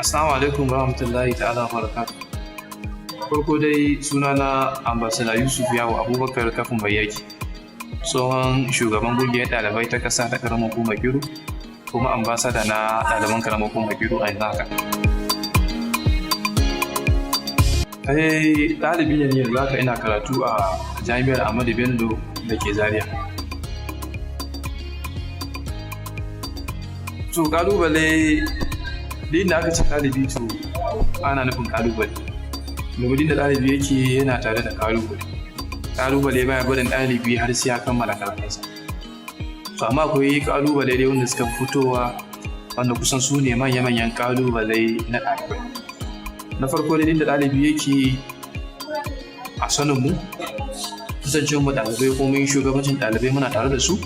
Assalamu alaikum warahmatullahi ta'ala barakatuh. Farko dai, sunana Ambassador Yusuf Yawo Abubakar Kafin Bayyaki, tsohon shugaban ƙungiyar ɗalibai ta ƙasa ta ƙaramar hukumar Kiru, kuma ambassador na ɗaliban ƙaramar hukumar Kiru a yanzu haka. Kai ɗalibi ne yanzu haka ina karatu a Jami'ar Ahmadu Bello da ke Zaria. To, ƙalubale, duk inda aka ce ɗalibi, to ana nufin ƙalubale. Domin da ɗalibi yake yana tare da ƙalubale. Ƙalubale baya barin ɗalibi har sai ya kammala karatunsa. To, amma akwai ƙalubale dai wanda suka fitowa, wanda kusan su ne manya-manyan ƙalubale na ɗalibai. Na farko dai, inda ɗalibi yake, a sanin mu, kasancewar mu ɗalibai ko mun shugabancin ɗalibai, muna tare da su,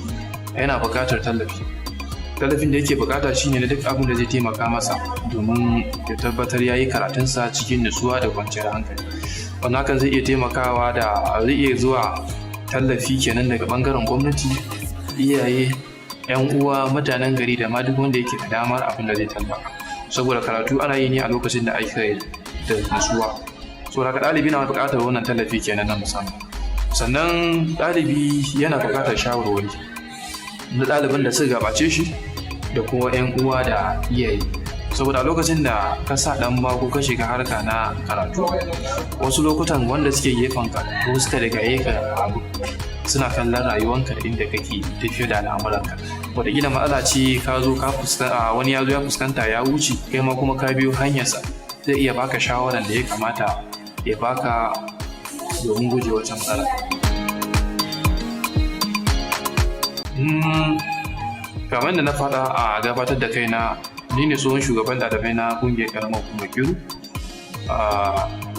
yana buƙatar tallafi. Tallafin da yake buƙata shine na duk abin da zai taimaka masa domin ya tabbatar ya yi karatunsa cikin nutsuwa da kwanciyar hankali. Wannan hakan zai iya taimakawa da zai iya zuwa tallafi kenan daga ɓangaren gwamnati, iyaye, 'yan uwa, mutanen gari, da ma duk wanda yake da damar abin da zai tallafa. Saboda karatu ana yi ne a lokacin da ake da nutsuwa. Saboda haka ɗalibi na buƙatar wannan tallafi kenan na musamman. Sannan ɗalibi yana buƙatar shawarwari na ɗaliban da suka gabace shi da kuma 'yan uwa da iyaye. Saboda a lokacin da ka sa ɗan ko ka shiga harka na karatu, wasu lokutan wanda suke gefenka ko suka rigaye ka abu suna kallon rayuwanka da inda kake tafiyar da al'amuranka. Wataƙila matsala ce ka zo ka fuskanta, wani ya zo ya fuskanta ya wuce, kai ma kuma ka biyo hanyarsa, zai iya baka shawaran da ya kamata ya baka domin guje wata matsala. Kamar da na faɗa a gabatar da kaina, ni ne tsohon shugaban ɗalibai na ƙungiyar ƙaramar hukumar Kiru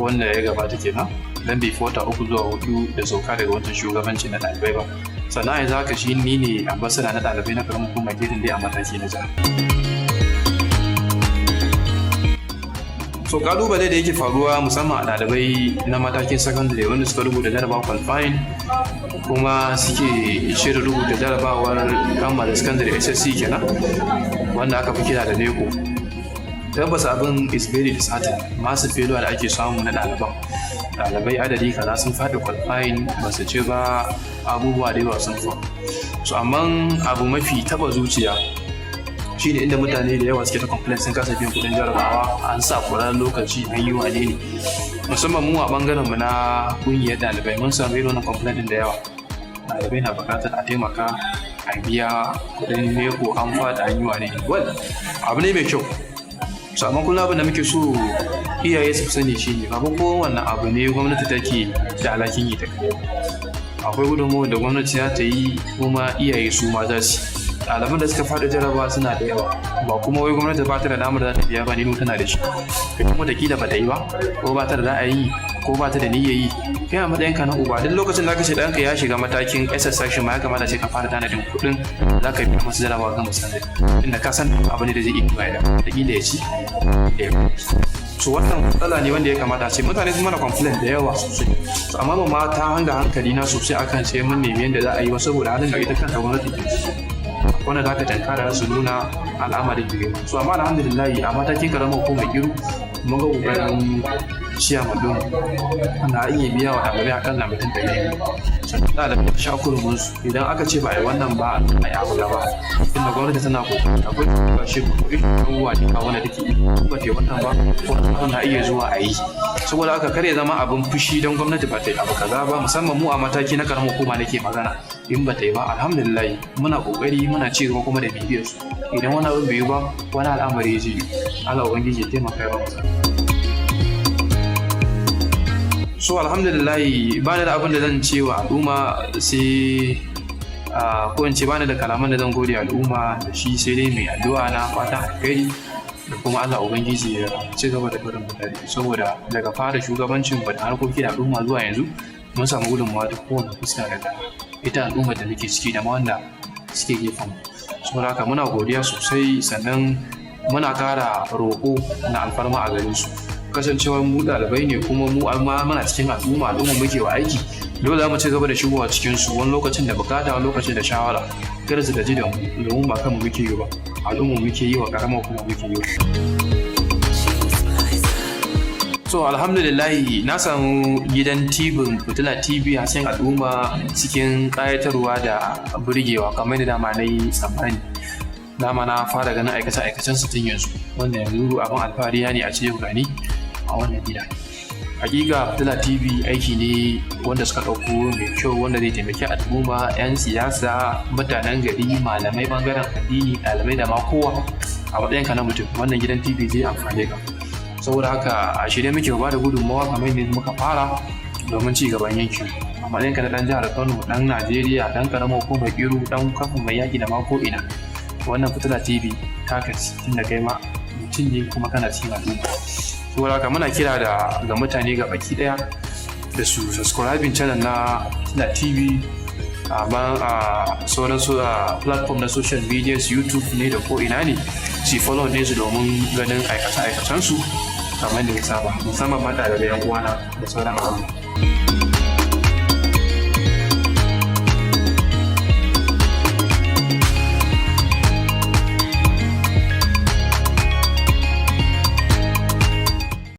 wanda ya gabata kenan, dan bai fi wata 3 zuwa 4 da sauka daga wancan shugabanci na ɗalibai ba. Sannan yanzu haka shi ni ne ambassador na ɗalibai na ƙaramar hukumar Kiru dai a mataki na jiha. So kalubale da yake faruwa, musamman a ɗalibai na matakin sakandare wanda suka rubuta jarabawa qualifying kuma suke shirin rubuta jarabawar kammala sakandare, SSC kenan, wanda aka fi kira da NECO, tabbas abin is very disheartening. Masu failure da ake samu na ɗaliban, ɗalibai adadi kaza sun faɗi qualifying, ba su ci ba, abubuwa da yawa sun faru. So amma abu mafi taɓa zuciya shine inda mutane da yawa suke ta complain sun kasa biyan kuɗin jarabawa, an sa ƙwararren lokaci, an yi wane ne. Musamman mu a ɓangaren mu na ƙungiyar ɗalibai, mun samu irin wannan complaint ɗin da yawa. Ɗalibai na buƙatar a taimaka a biya kuɗin NECO, an faɗi, an yi wane ne. Well, abu ne mai kyau. So amma kullum abin da muke so iyaye su sani shine ba kowanne abu ne gwamnati take da alhakin yi ta kai. Akwai gudunmawar da gwamnati za ta yi, kuma iyaye su ma za su. Ɗaliban da suka faɗi jarabawa suna da yawa, ba kuma wai gwamnati ba ta da damar za ta biya ba ne, tana da shi. Kai kuma wataƙila ba ta yi ba, ko ba ta da ra'ayi, ko ba ta da niyyar yi. Kai a matsayin ka na uba, duk lokacin da aka ce ɗanka ya shiga matakin SS section ma, ya kamata ce ka fara tanadin kuɗin za ka biya masa jarabawa gama sakandare, inda ka san abu ne da zai iya zuwa ya wataƙila ya ci ya. So wannan matsala ne wanda ya kamata ce mutane sun mana complain da yawa sosai. So amma ba ma ta hanga hankali na sosai akan sai mun nemi yadda za a yi ba, saboda halin da ita kanta gwamnati ke ciki, wanda za ka tankara su nuna al'amarin da girma. So amma alhamdulillah, a matakin karamar hukumar Kiru mun ga kokarin ciyaman din na iya biya wa ɗalibai akalla mutum 200. Sannan ɗalibai sha kurumin su idan aka ce ba a yi wannan ba, a yi abu gaba, inda gwamnati tana kokari, akwai shi ko abubuwa da wanda take yi ba ta yi wannan ba, wannan na iya zuwa a yi. Saboda haka kar ya zama abin fushi don gwamnati ba ta yi abu kaza ba. Musamman mu a mataki na karamar hukuma nake magana, in ba ta yi ba, alhamdulillah muna kokari, muna ci gaba kuma da bibiyar su. Idan wani abin bai yi ba, wani al'amari zai yi. Allah ubangiji ya taimaka ya ba mu. So alhamdulillah, ba ni da abin da zan ce wa al'umma sai, ko in ce ba ni da kalaman da zan gode al'umma da shi, sai dai mai addu'a na fatan alkhairi da kuma Allah ubangiji ya ci gaba da barin mutane. Saboda daga fara shugabancin mu da harkoki da al'umma zuwa yanzu, mun samu gudunmawa ta kowane fuska daga ita al'ummar da muke ciki da ma wanda suke gefen mu. Saboda haka muna godiya sosai, sannan muna ƙara roƙo na alfarma a gare su. Kasancewar mu ɗalibai ne kuma mu amma muna cikin al'umma, al'umma muke wa aiki, dole za mu ci gaba da shigowa cikin su, wani lokacin da bukata, wani lokacin da shawara. Kada su gaji da mu, domin ba kanmu muke yi ba, al'umma muke yi wa, karamar kuma muke yi wa. So alhamdulillahi, na samu gidan TV Fitila TV Hasken Al'umma cikin ƙayatarwa da burgewa kamar da dama na yi tsammani. Dama na fara ganin aikace-aikacen su tun yanzu, wanda yanzu abin alfahari ne a ce gani a wannan gida. Hakika Fitila TV aiki ne wanda suka ɗauko mai kyau, wanda zai taimaki al'umma, 'yan siyasa, mutanen gari, malamai bangaren addini, ɗalibai da ma kowa. A matsayinka na mutum, wannan gidan TV zai amfane ka. Saboda haka a shirye muke ba da gudunmawa kamar yadda muka fara domin ci gaban yankin. A matsayinka na ɗan jihar Kano, ɗan Najeriya, ɗan ƙaramar hukumar Kiru, ɗan Kafin Maiyaki da ma ko ina, wannan Fitila TV taka ce, tunda kai ma mutum ne kuma kana cikin al'umma. Saboda haka muna kira da ga mutane ga baki daya da su subscribing channel na Fitila TV a ban a sauran su a platform na social media, YouTube ne da ko ina ne, su follow ne su domin ganin aikace aikacen su kamar da ya saba, musamman ma ɗalibai, yan uwana da sauran al'umma.